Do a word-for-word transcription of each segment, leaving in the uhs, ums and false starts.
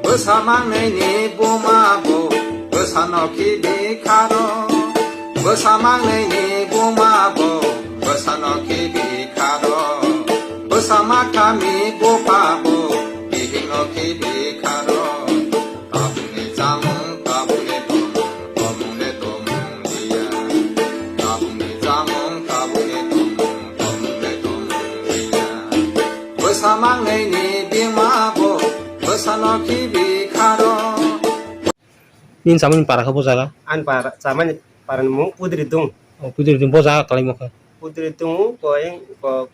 Bwsa mangnai ni buma bo bwsano khibi kharo. Bwsa mangnai ni buma bo bwsano khibi kharo. Bwsa mathami bupha bo bihikno khibi kharo. Tabukni chamung, tabukni tomung, tomungni tomung liya. Tabukni chamung, tabukni tomung, tomungni tomung liya. Bwsa mangnai ni bima bo, bwsano khibi kharo. Nini chamani para khe bo jaga? Ani para, chamani para ni mung Pudri Dung. O, Pudri Dung bo jaga kalaimo khe? Pudri Dung ko, ko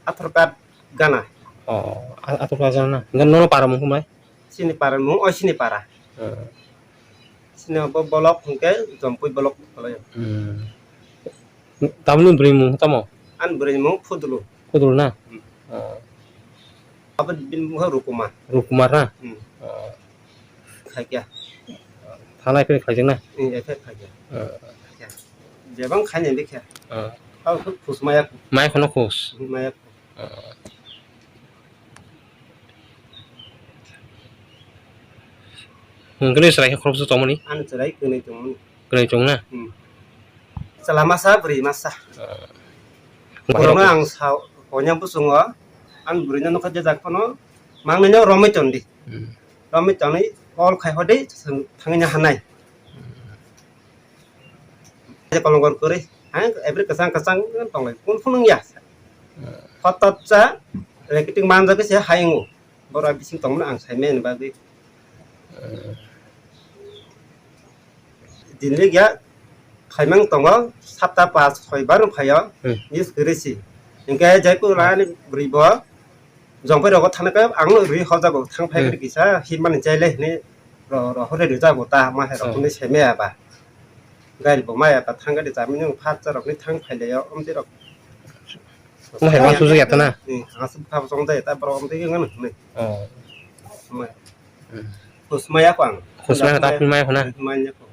Athor Card gana. O, a-, Athor Card gana. Gan nono para mung kumai? Sini para mung, oi sini para. Hmm. Sini bo bolok hwnkhe Jompui bolok kalaio. Hmm. Tamni bwrwi mung tamo? Ani bwrwi mung Phudulu. Phudulu na? Hmm. Oh. Abo bini mung Rukumar. Rukumar na? Hmm. Oh. Khaikya. Thanai khe khaijak na? Hmm, ekhe khaikya. Oh. Khaikya. Jebang khaini bikhe. Oh. Abo khus maya. Maya khono khus. Hmm, maya. Hwnkhe chwrai khe khoroksa tongmani? Ani chwrai kwnwi tongmani. Kwnwi tong na? Hmm. Chwla masa, bwrwi masa. Ah. Borokno ang sa, konya bwswngo, ani bwrwino nokha jejak phano, mangnaino romwi tondi. Hmm. Romwi tonwi call khai hodi, thangwi hanai. Kolongor kwrwi, ha, every kwchang kwchang tonglai, kun phunung ya. Hotot cha, rekiting manjak se hai wngo. Borok bising tongmani ang saimani bagwi. Dinlik ya, phaimang tongo, sapta pas soi bar phaio, Hmm. Miss kwrwi si. Hinkhe Jaipur lani bwrwi bo, Jongpai rogo thangna khe ang no rwi hojago, thang phai Hmm. kisa himani chaile hini ro, ro, hore rwi jago ta, ma hai rok Hmm. hwnwi sai maya ba. Gari bo maya ba, thang gari chamani phat cha rok ni thang phai le yo, omtwi rok. Ma hai ma susu ya ta na? Hmm, aswk kha bo chong jaya ta, borok omtwi wng nang hwnwi. Oh. Ma. Hmm. Khus maya ko ang. Khus maya ta, phil maya ko na? Maya ko.